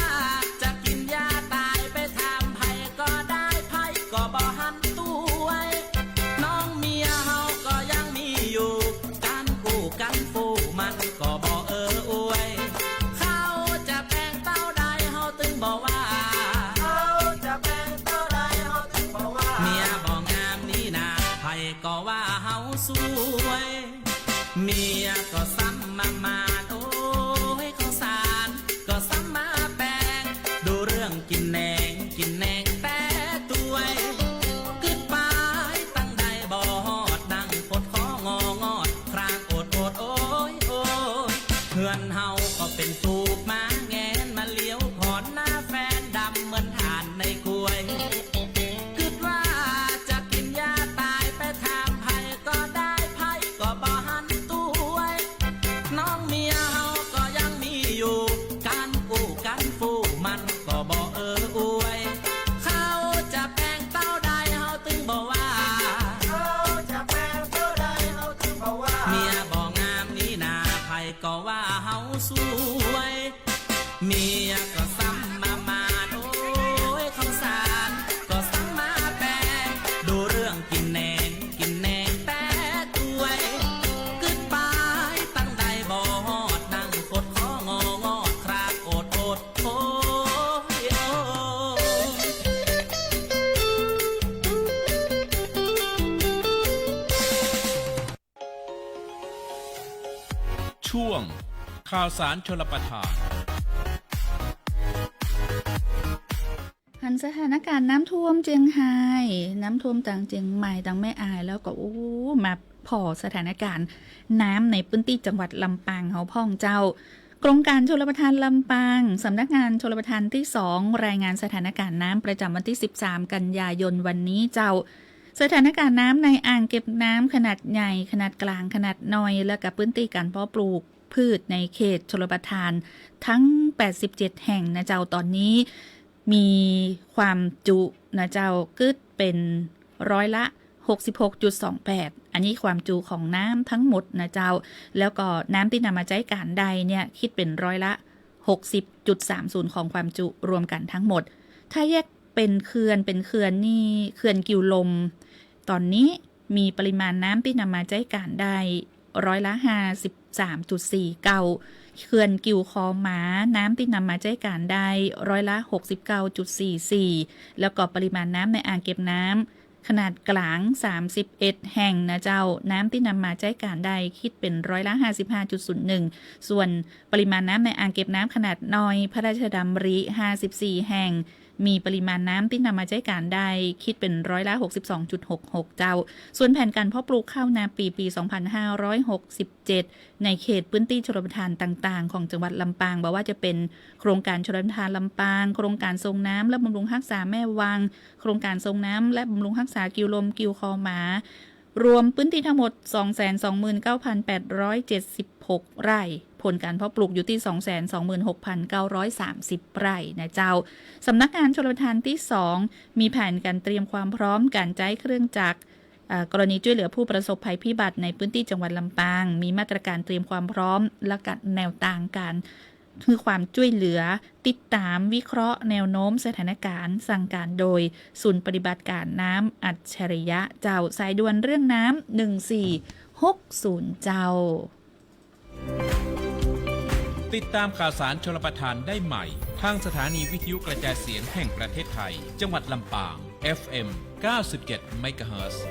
เมียก็ซ้ำมาหมาน โอ้ย ข้าวสารก็ซ้ำมาแป๋ง ดูเรื่องกิ๋นแหนง กิ๋นแหนงแต๊ตวย กึ๊ดไปตังใดบ่ฮอด นั่งขดข้ององอด ครางโอดโอด โอ้ย โอ้ย เฮือนเฮาก็เป๋นตูบหมาแงน มาเหลียวผ่อนหน้าแฟนดำเหมือนถ่านในกวย กึ๊ดว่าจะกิ๋นยาต๋าย ไปถามใผก็ได้ ใผก็บ่หันตวย น้องเมียเฮาก็ยังมีอยู่ กั๋นอู้กั๋นฟู่มันก็บ่เอออวย เขาจะแป๋งเต้าใดเฮาตึงบ่ว่า เขาจะแป๋งเต้าใดเฮาตึงบ่ว่า เมียบ่งามนี้นา ใผก็ว่าเฮาสวย เมียก็ซ้ำมาหมาน โอ้ย ข้าวสารก็ซ้ำมาแป๋ง ดูเรื่องกิ๋นแหนง กิ๋นแหนงแต๊ตวย กึ๊ดไปตังใดบ่ฮอด นั่งขดข้ององอด ครางโอดโอด โอ้ย โอ้ย ช่วงข่าวสารชลประทาน หันสถานการณ์น้ำท่วมเจียงฮาย น้ำท่วมตังเจียงใหม่ ตังแม่อาย แล้วก็ โอ้ มาผ่อสถานการณ์น้ำในพื้นตี้จังหวัดลำปางเฮาพ่องเจ้า โครงการชลประทานลำปาง สำนักงานชลประทานตี้สอง รายงานสถานการณ์น้ำประจ๋ำวันตี้สิบสามกันยายนวันนี้เจ้า สถานการณ์น้ำในอ่างเก็บน้ำขนาดใหญ่ ขนาดกลาง ขนาดน้อย และก็พื้นตี้ก๋านเพาะปลูกพืชในเขตชลประทานทั้งแปดสิบเจ็ดแห่งนะเจ้า ต๋อนนี้มีความจุนะเจ้า กึ๊ดเป๋นร้อยละหกสิบหกจุดสองแปด อันนี้ความจุของน้ำทั้งหมดนะเจ้า แล้วก็น้ำตี้นำมาใจ๊ก๋านได้เนี่ย กึ๊ดเป๋นร้อยละหกสิบจุดสามศูนย์ ของความจุรวมกั๋นทั้งหมด ถ้าแยกเป๋นเขื่อน เป๋นเขื่อนนี่ เขื่อนกิ่วลม ต๋อนนี้มีปริมาณน้ำตี้นำมาใจ๊ก๋านได้ร้อยละห้าสิบสามจุดสี่เก้า เขื่อนกิ่วคอหมา น้ำตี้นำมาใจ๊ก๋านได้ร้อยละหกสิบเก้าจุดสี่สี่ แล้วก็ปริมาณน้ำในอ่างเก็บน้ำขนาดกลางสามสิบเอ็ดแห่งนะเจ้า น้ำตี้นำมาใจ๊ก๋านได้กึ๊ดเป๋นร้อยละห้าสิบห้าจุดศูนย์หนึ่ง ส่วนปริมาณน้ำในอ่างเก็บน้ำขนาดน้อยพระราชดำริห้าสิบสี่แห่ง มีปริมาณน้ำตี้นำมาใจ๊ก๋านได้กึ๊ดเป๋นร้อยละหกสิบสองจุดหกหกเจ้า ส่วนแผนก๋านเพาะปลูกข้าวนาปี ปีสองพันห้าร้อยหกสิบเจ็ด ในเขตพื้นตี้ชลประทานต่างๆ ของจังหวัดลำปาง บ่ว่าจะเป๋นโครงก๋านชลประทานลำปาง โครงก๋านส่งน้ำและบำรุงฮักษาแม่วัง โครงก๋านส่งน้ำและบำรุงฮักษากิ่วลม กิ่วคอหมา รวมพื้นตี้ทั้งหมด สองแสนสองหมื่นเก้าพันแปดร้อยเจ็ดสิบหกไร่ ผลก๋านเพาะปลูกอยู่ตี้ สองแสนสองหมื่นหกพันเก้าร้อยสามสิบไร่นะเจ้า สำนักงานชลประทานตี้สอง มีแผนก๋านเตรียมความพร้อมก๋านใจ๊เครื่องจักร เอ่อ กรณีจ้วยเหลือผู้ประสบภัยพิบัติในพื้นตี้จังหวัดลำปาง มีมาตรก๋านเตรียมความพร้อม และก็แนวตางก๋าน หื้อความจ้วยเหลือ ติดต๋ามวิเคราะห์แนวโน้มสถานก๋าน สั่งก๋านโดยศูนย์ปฏิบัติก๋านน้ำอัจฉริยะเจ้า สายด่วนเรื่องน้ำ หนึ่งสี่หกศูนย์เจ้า ติดตามข่าวสารชลประทานได้ใหม่ ทางสถานีวิทยุกระจายเสียงแห่งประเทศไทย จังหวัดลำปาง เอฟเอ็ม เก้าสิบเจ็ดเมกะเฮิรตซ์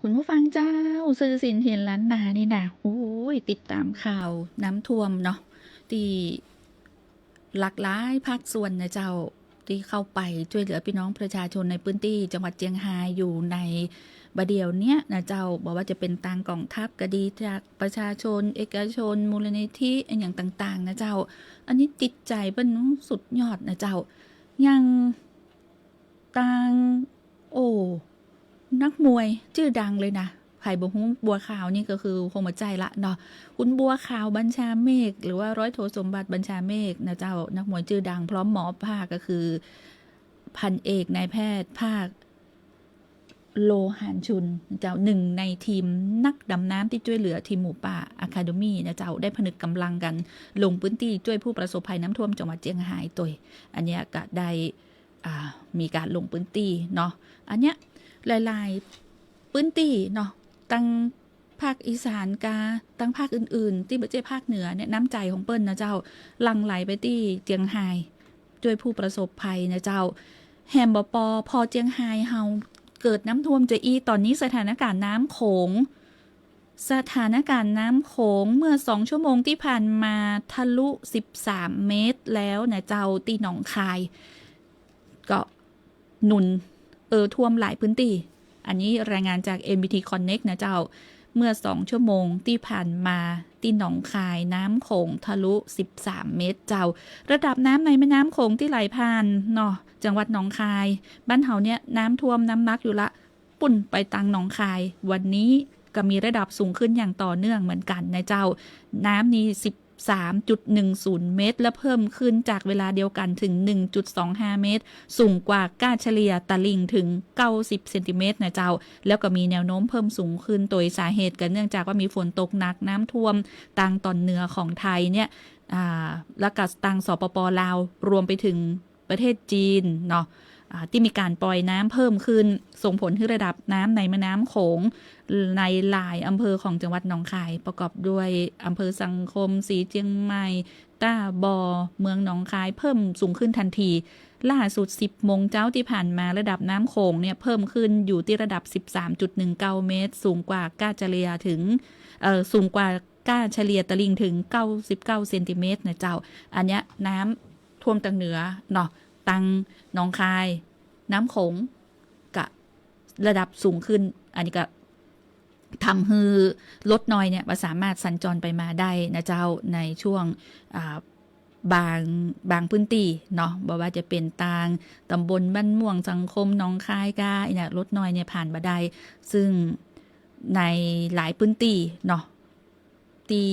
คุณผู้ฟังเจ้า ซื่อสินถิ่นล้านนานี่นะ โอ้ย ติดต๋ามข่าวน้ำท่วมเนาะ ตี้หลากหลายภาคส่วนนะเจ้า ตี้เข้าไปจ้วยเหลือปี้น้องประชาชนในปื้นตี้จังหวัดเจียงฮายอยู่ในบ่าเดี่ยวเนี้ยนะเจ้า บ่ว่าจะเป๋นตางก๋องทัพก็ดี จากประชาชน เอกชน มูลนิธิ อะหยังต่างๆ นะเจ้า อันนี้จิตใจ๋เปิ้นสุดยอดนะเจ้า อย่าง ตาง โอ้ นักมวยจื้อดังเลยนะ ใผบ่ฮู้บัวขาวนี่ก็คือคงบ่ใจ้ละเนาะ คุณบัวขาว บัญชาเมฆ หรือว่าร้อยโทสมบัติ บัญชาเมฆนะเจ้า นักมวยจื้อดัง พร้อมหมอภาคก็คือพันเอกนายแพทย์ภาค โลหานชุนนะเจ้า หนึ่งในทีมนักดำน้ำตี้จ้วยเหลือทีมหมูป่าอะคาเดมี่นะเจ้า ได้ผนึกก๋ำลังกั๋นลงปื้นตี้จ้วยผู้ประสบภัยน้ำท่วมจังหวัดเจียงฮายตวย อันเนี้ยก็ได้ อ่า มีก๋านลงปื้นตี้เนาะ อันเนี้ยหลายๆ ปื้นตี้เนาะ ตังภาคอีสานกา ตังภาคอื่นๆ ตี้บ่ใจ้ภาคเหนือเนี่ย น้ำใจ๋ของเปิ้นนะเจ้า หลั่งไหลไปตี้เจียงฮาย จ้วยผู้ประสบภัยนะเจ้า แหมบ่ปอ ปอเจียงฮายเฮาเกิดน้ำท่วมจะอี้ ต๋อนนี้สถานก๋ารณ์น้ำโขง สถานก๋ารณ์น้ำโขงเมื่อสองชั่วโมงตี้ผ่านมาทะลุสิบสามเมตรแล้วนะเจ้า ตี้หนองคาย ก็หนุน เอ่อ ท่วมหลายปื้นตี้ อันนี้รายงานจาก เอ็น บี ที Connect นะเจ้า เมื่อสองชั่วโมงตี้ผ่านมาตี้หนองคายน้ำโขงทะลุสิบสามเมตรเจ้า ระดับน้ำในแม่น้ำโขงตี้ไหลผ่านเนาะ จังหวัดหนองคาย บ้านเฮาเนี่ยน้ำท่วมน้ำหนักอยู่ละ ปู๊นไปตังหนองคาย วันนี้ก็มีระดับสูงขึ้นอย่างต่อเนื่องเหมือนกั๋นนะเจ้า น้ำนี่สิบสามจุดหนึ่งศูนย์เมตร และเพิ่มขึ้นจากเวลาเดียวกั๋นเถิงหนึ่งจุดสองห้าเมตร สูงกว่าก้าเฉลี่ยตลิ่งเถิงเก้าสิบเซนติเมตรนะเจ้า แล้วก็มีแนวโน้มเพิ่มสูงขึ้น โดยสาเหตุก็เนื่องจากว่ามีฝนตกหนัก น้ำท่วมตางต๋อนเหนือของไทยเนี่ย อ่า แล้วก็ตาง สปป ลาว รวมไปเถิง ประเทศจีนเนาะ อ่า ตี้มีก๋านปล่อยน้ำเพิ่มขึ้น ส่งผลหื้อระดับน้ำในแม่น้ำโขงในหลายอำเภอของจังหวัดหนองคาย ประกอบด้วยอำเภอสังคม สีเจียงใหม่ ต้าบ่อ เมืองหนองคาย เพิ่มสูงขึ้นทันที ล่าสุดสิบโมงเจ๊าตี้ผ่านมา ระดับน้ำโขงเนี่ยเพิ่มขึ้นอยู่ตี้ระดับสิบสามจุดหนึ่งเก้าเมตร สูงกว่าก้าเฉลี่ยเถิง เอ่อ สูงกว่าก้าเฉลี่ยตลิ่งเถิงเก้าสิบเก้าเซนติเมตรนะเจ้า อันเนี้ยน้ำ ท่วมตางเหนือเนาะ ตางหนองคาย น้ำโขงก็ระดับสูงขึ้น อันนี้ก็ทำหื้อรถน้อยเนี่ยบ่สามารถสัญจรไปมาได้นะเจ้า ในช่วง อ่า บาง บางพื้นที่เนาะ บ่ว่าจะเป๋นตางตำบลบ้านม่วง สังคม หนองคายกาเนี่ย รถน้อยเนี่ยผ่านบ่ได้ ซึ่งในหลายพื้นที่เนาะ ตี้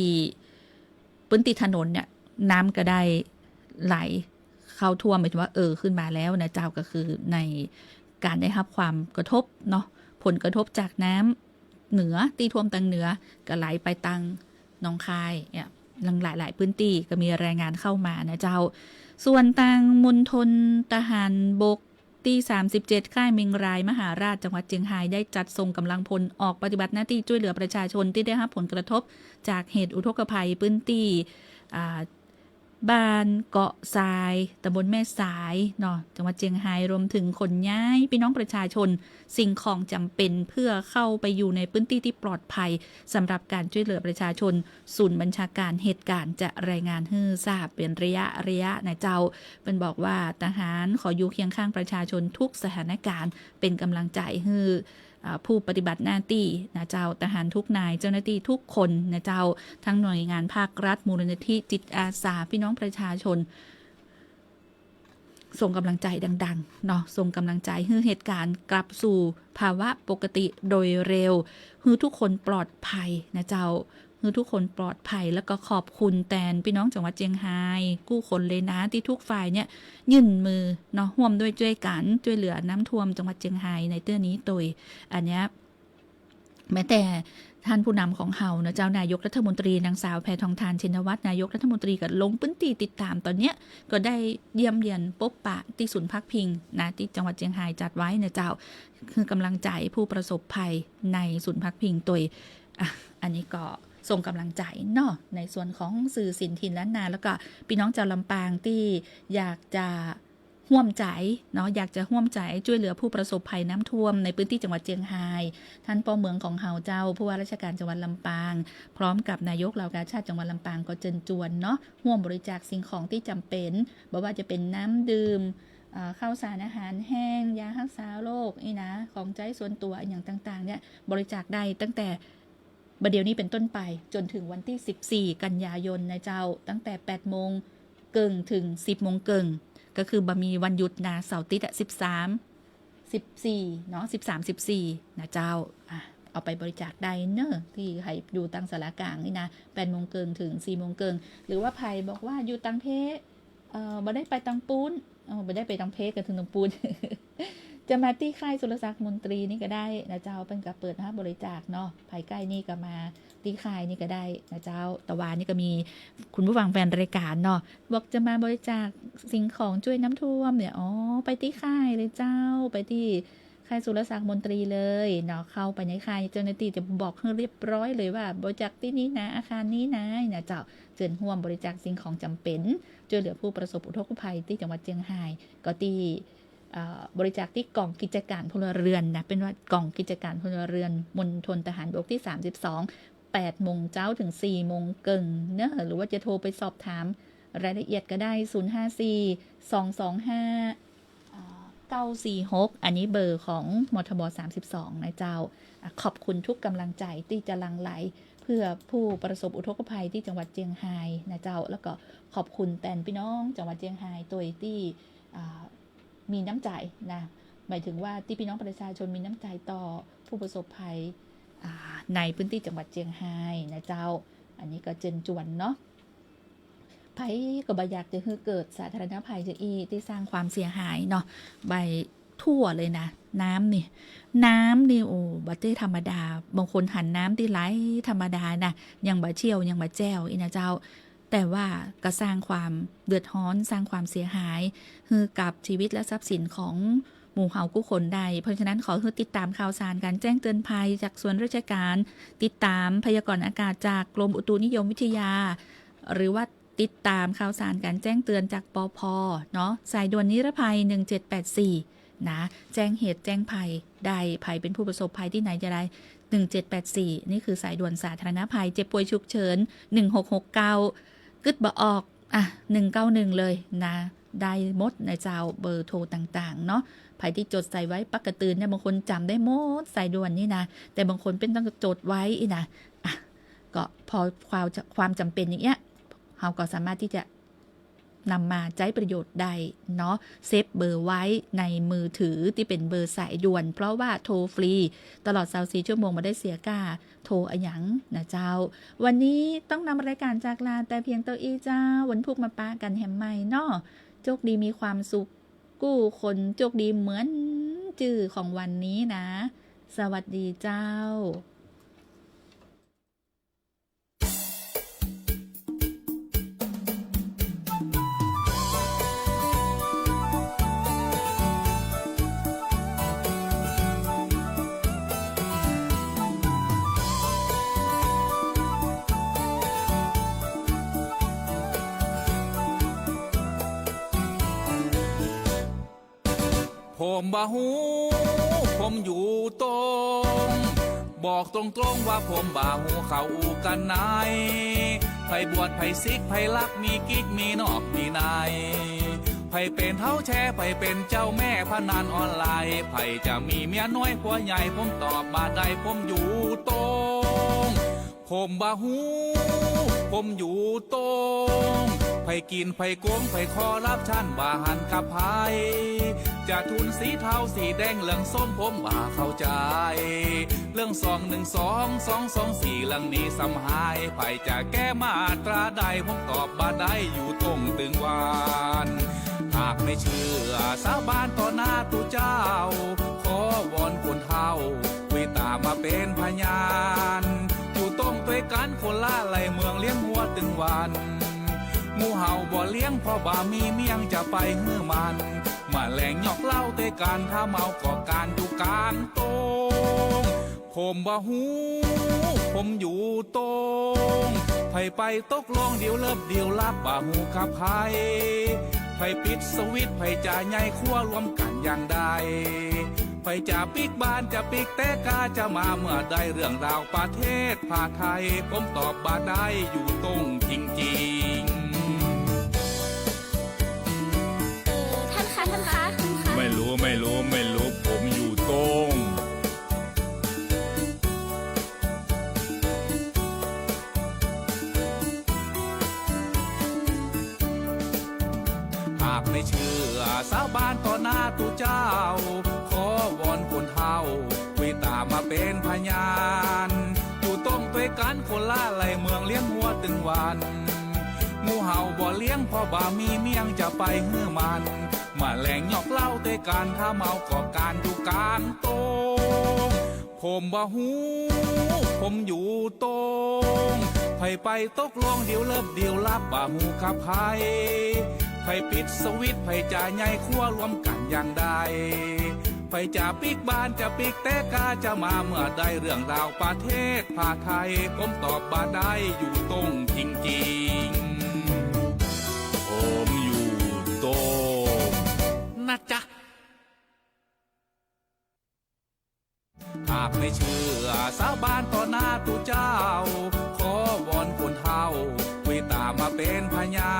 พื้นที่ถนนเนี่ย น้ำก็ได้ไหลเข้าท่วม หมายถึงว่าเอ่อขึ้นมาแล้วนะเจ้า ก็คือในก๋านได้ฮับความกระทบเนาะ ผลกระทบจากน้ำเหนือตี้ท่วมตางเหนือ ก็ไหลไปตางหนองคายเนี่ย หลายหลายพื้นที่ก็มีรายงานเข้ามานะเจ้า ส่วนตางมณฑลทหารบก ตี้สามสิบเจ็ด ค่ายเมียงรายมหาราช จังหวัดเจียงฮาย ได้จัดส่งก๋ำลังพลออกปฏิบัติหน้าตี้จ้วยเหลือประชาชนตี้ได้ฮับผลกระทบจากเหตุอุทกภัย พื้นตี้ อ่า บ้านเกาะทราย ตำบลแม่สายเนาะ จังหวัดเจียงฮาย รวมเถิงขนย้ายปี้น้องประชาชน สิ่งของจ๋ำเป๋นเพื่อเข้าไปอยู่ในพื้นที่ตี้ปลอดภัย สำหรับก๋านจ้วยเหลือประชาชน ศูนย์บัญชาก๋ารเหตุก๋ารณ์จะรายงานหื้อทราบเป๋นระยะระยะนะเจ้า เปิ้นบอกว่าทหารขออยู่เคียงข้างประชาชนทุกสถานก๋ารณ์ เป๋นก๋ำลังใจ๋หื้อ อ่า ผู้ปฏิบัติหน้าตี้นะเจ้า ทหารทุกนาย เจ้าหน้าตี้ทุกคนนะเจ้า ทั้งหน่วยงานภาครัฐ มูลนิธิ จิตอาสา ปี้น้องประชาชน ส่งก๋ำลังใจ๋ดังๆ เนาะ ส่งก๋ำลังใจ๋หื้อเหตุก๋ารณ์กลับสู่ภาวะปกติโดยเร็ว หื้อทุกคนปลอดภัยนะเจ้า หื้อทุกคนปลอดภัย แล้วก็ขอบคุณแตนปี้น้องจังหวัดเจียงฮายกู้คนเลยนะ ตี้ทุกฝ่ายเนี่ยยื่นมือเนาะ ฮ่วมด้วยจ้วยกั๋นจ้วยเหลือน้ำท่วมจังหวัดเจียงฮายในเตื้อนี้ตวย อันเนี้ย แม้แต่ท่านผู้นำของเฮานะเจ้า นายกรัฐมนตรีนางสาวแพทองธาร ชินวัตร นายกรัฐมนตรีก็ลงพื้นที่ติดต๋าม ต๋อนเนี้ยก็ได้เยี่ยมเยียนปบปะตี้ศูนย์พักพิงนะ ตี้จังหวัดเจียงฮายจัดไว้นะเจ้า หื้อก๋ำลังใจ๋ผู้ประสบภัยในศูนย์พักพิงตวย อ่ะ อันนี้ก็ส่งก๋ำลังใจ๋เนาะ ในส่วนของซื่อสินถิ่นล้านนา แล้วก็ปี้น้องจาวลำปางตี้อยากจะ ฮ่วมใจ๋เนาะ อยากจะฮ่วมใจ๋จ้วยเหลือผู้ประสบภัยน้ำท่วมในพื้นตี้จังหวัดเจียงฮาย ท่านป้อเมืองของเฮาเจ้า ผู้ว่าราชการจังหวัดลำปาง พร้อมกับนายกเหล่ากาชาดจังหวัดลำปางก็เจิญจวนเนาะ ฮ่วมบริจาคสิ่งของตี้จ๋ำเป๋น บ่ว่าจะเป๋นน้ำดื่ม เอ่อ ข้าวสารอาหารแห้ง ยาฮักษาโรค อี้นะ ของใจ๊ส่วนตั๋วอะหยังต่างๆ เนี่ย บริจาคได้ตั้งแต่ บ่าเดี่ยวนี้เป๋นต้นไปจ๋นถึงวันตี้สิบสี่กันยายนนะเจ้า ตั้งแต่แปดโมงเกิ่งเถิงสิบโมงเกิ่ง ก็คือบ่มีวันหยุดนะ เสาร์อาติ๊ดอะ สิบสาม สิบสี่ เนาะ สิบสาม สิบสี่ นะเจ้า อ่ะ เอาไปบริจาคได้เน่อ ตี้ใผอยู่ตางสารากลางนี่นะ แปดโมงเกิ่งเถิงสี่โมงเกิ่ง หรือว่าใผบอกว่าอยู่ตางเพ เอ่อ บ่ได้ไปตางปู๊น เอ่อ บ่ได้ไปตางเพ ก็เถิงตางปู๊น จะมาตี้ค่ายสุรศักดิ์มนตรีนี่ก็ได้นะเจ้า เปิ้นก็เปิดฮับบริจาคเนาะ ใผใก้นี่ก็มาตี้ค่ายนี่ก็ได้นะเจ้า ตะวานี่ก็มีคุณผู้ฟังแฟนรายการเนาะ บอกจะมาบริจาคสิ่งของจ้วยน้ำท่วมเนี่ย อ๋อ ไปตี้ค่ายเลยเจ้า ไปตี้ค่ายสุรศักดิ์มนตรีเลยเนาะ เข้าไปในค่าย เจ้าหน้าตี้จะบอกหื้อเรียบร้อยเลยว่าบริจาคตี้นี่นะ อาคารนี้นะ นะเจ้า เจิญฮ่วมบริจาคสิ่งของจ๋ำเป๋น จ้วยเหลือผู้ประสบอุทกภัยตี้จังหวัดเจียงฮาย ก็ตี้ เอ่อ บริจาคตี้ก๋องกิจก๋านพลเรือนนะ เปิ้นว่ากล่องกิจก๋านพลเรือนมณฑลทหารบกตี้สามสิบสอง แปดโมงเจ๊าเถิงสี่โมงเกิ่งเน่อ หรือว่าจะโทรไปสอบถามรายละเอียดก็ได้ ศูนย์ห้าสี่ สองสองห้า เอ่อ เก้าสี่หก อันนี้เบอร์ของ มทบ สามสิบสอง นะเจ้า อ่ะ ขอบคุณทุกกำลังใจ๋ตี้จะหลั่งไหลเพื่อผู้ประสบอุทกภัยตี้จังหวัดเจียงฮายนะเจ้า แล้วก็ขอบคุณแตนปี้น้องจังหวัดเจียงฮายตวยตี้ อ่า มีน้ำใจ๋นะ หมายถึงว่าตี้ปี้น้องประชาชนมีน้ำใจ๋ต่อผู้ประสบภัย อ่า ในพื้นตี้จังหวัดเจียงฮายนะเจ้า อันนี้ก็เจิญจวนเนาะ ใผก็บ่อยากจะหื้อเกิดสาธารณภัยจะอี้ตี้สร้างความเสียหายเนาะ ไปทั่วเลยนะ น้ำนี่ น้ำนี่ โอ้ บ่ใจ้ธรรมดา บางคนหันน้ำตี้ไหลธรรมดานะ ยังบ่เชี่ยว ยังบ่แจ้วอี้นะเจ้า แต่ว่าก็สร้างความเดือดฮ้อน สร้างความเสียหายหื้อกับชีวิตและทรัพย์สินของหมู่เฮากู้คนได้ เพราะฉะนั้นขอหื้อติดต๋ามข่าวสารก๋านแจ้งเตือนภัยจากส่วนราชก๋าน ติดต๋ามพยากรณ์อากาศจากกรมอุตุนิยมวิทยา หรือว่าติดต๋ามข่าวสารก๋านแจ้งเตือนจาก ปภ เนาะ สายด่วนนิรภัย หนึ่งเจ็ดแปดสี่ นะ แจ้งเหตุแจ้งภัยได้ ใผเป๋นผู้ประสบภัยตี้ไหนจะได้ หนึ่งเจ็ดแปดสี่ นี่คือสายด่วนสาธารณภัย เจ็บป่วยฉุกเฉิน หนึ่งหกหกเก้า กึ๊ดบ่ออก อ่ะ หนึ่งเก้าหนึ่ง เลยนะ ได้หมดนะเจ้า เบอร์โทรต่างๆ เนาะ ใผตี้จดใส่ไว้ ปะกะตื่นเนี่ย บางคนจ๋ำได้หมด สายด่วนนี่นะ แต่บางคนเปิ้นต้องจดไว้อี้นะ อ่ะ ก็พอความ ความจ๋ำเป๋นอย่างเงี้ย เฮาก็สามารถตี้จะ นำมาใจ๊ประโยชน์ได้เนาะ เซฟเบอร์ไว้ในมือถือตี้เป๋นเบอร์สายด่วน เพราะว่าโทรฟรีตลอดซาวสี่ชั่วโมง บ่ได้เสียค่าโทรอะหยังนะเจ้า วันนี้ต้องนำรายก๋านจากลาแต่เพียงเต้าอี้เจ้า วันพุธมาปะกั๋นแหมใหม่เนาะ โจคดีมีความสุขกู้คน โจคดีเหมือนจื้อของวันนี้นะ สวัสดีเจ้า ผมบ่ฮู้ ผมอยู่ตง บอกตรงๆ ว่าผมบ่ฮู้เขาอู้กั๋นไหน ใผบวช ใผสิก ใผลัก มีกิ๊ก มีนอก มีใน ใผเป๋นเฒ่าแชร์ ใผเป๋นเจ้าแม่พนันออนไลน์ ใผจะมีเมียน้อยผัวใหญ่ ผมตอบบ่ได้ ผมอยู่ตง ผมบ่ฮู้ ผมอยู่ตง ใผกิ๋น ใผโกง ใผคอร์รัปชัน บ่หันกับใผ จะทุนสีเทาสีแดงเหลืองส้ม ผมบ่เข้าใจ๋ เรื่องสองหนึ่งสอง สองสองสี่ เรื่องนี้ซ้ำหาย ใผจะแก้มาตราใด ผมตอบบ่ได้ อยู่ตงตึงวัน หากไม่เชื่อ สาบานต่อหน้าตุ๊เจ้า ขอวอนคนเฒ่า คุยต๋ามาเป๋นพยาน อยู่ตงตวยกั๋นคนละไล่เมือง เลี้ยงงัวตึงวัน หมู่เฮาบ่เลี้ยง เพราะบ่มีเมี่ยงจะไปหื้อมัน มาแลงยอกเหล้าตวยกั๋น ถ้าเมาก็ก๋านอยู่ก๋างตง ผมบ่ฮู้ ผมอยู่ตง ใผไปตกลงดีลเลิฟดีลลับ บ่ฮู้กับใผ ใผปิดสวิตช์ ใผจะใหญ่ครัวรวมกั๋นอย่างใด ใผจะปิ๊กบ้าน จะปิ๊กเต๊กา จะมาเมื่อใด เรื่องราวประเทศผ้าไทย ผมตอบบ่ได้ อยู่โต้งจริงๆ เออ ท่านคะ ท่านคะ ท่านคะ ไม่รู้ ไม่รู้ ไม่รู้ ผมอยู่โต้ง หากไม่เจื้อ สาบานต่อหน้าตุ๊เจ้า ขอวอนคนเฒ่า ไว้ต๋ามาเป๋นพยาน อยู่โต้งตวยกั๋นคนละไล่เมือง เลี้ยงงัวตึงวัน หมู่เฮาบ่เลี้ยง เพราะบ่มีเมี่ยงจะไปหื้อมัน แมลงยอกเหล้าตวยกั๋น ถ้าเมาก็ก๋านอยู่ก๋างโต้ง ผมบ่ฮู้ ผมอยู่โต้ง ใผไปตกลงดิวเลิฟดิวลับ บ่ฮู้กับใผ ใผปิดสวิตช์ ใผจะใหญ่ครัวรวมกั๋นอย่างใด ใผจะปิ๊กบ้าน จะปิ๊กเต๊กา จะมาเมื่อใด เรื่องราวประเทศผ้าไทย ผมตอบบ่ได้ อยู่โต้งจริงๆ ผมอยู่โต้งนะจ๊ะ หากไม่เจื้อ สาบานต่อหน้าตุ๊เจ้า ขอวอนคนเฒ่า ไว้ต๋ามาเป๋นพยา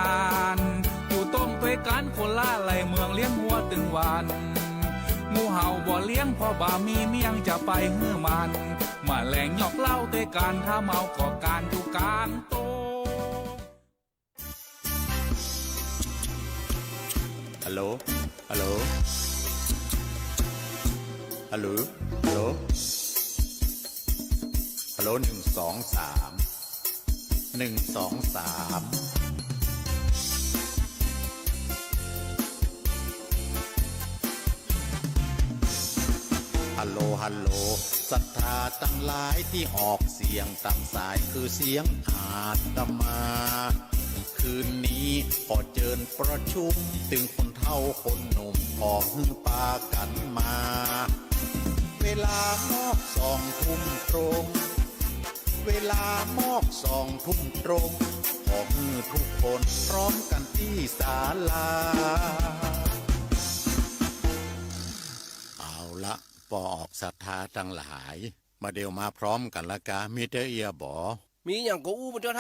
น อยู่โต้งตวยกั๋นคนละไล่เมือง เลี้ยงงัวตึงวัน หมู่เฮาบ่เลี้ยง เพราะบ่มีเมี่ยงจะไปหื้อมัน แมลงยอกเหล้าตวยกั๋น ถ้าเมาก็ก๋านอยู่ก๋างโต้ง ฮัลโหล ฮัลโหล ฮัลโหล ฮัลโหล ฮัลโหล หนึ่ง สอง สาม หนึ่ง สอง สาม ฮัลโหล ฮัลโหล ศรัทธาตังหลายตี้ออกเสียงต๋ามสายคือเสียงอาตมา คืนนี้ขอเจิญประชุม ตึงคนเฒ่าคนหนุ่ม ขอหื้อปากั๋นมา เวลามอกสองทุ่มตรง เวลามอกสองทุ่มตรง ขอหื้อทุกคนพร้อมกั๋นตี้ศาลา เอาละ ปอออกศรัทธาตังหลาย บ่าเดี่ยวมาพร้อมกั๋นละกา มีเตื้อเยียะบ่ มีหยังก็อู้มาเถอะ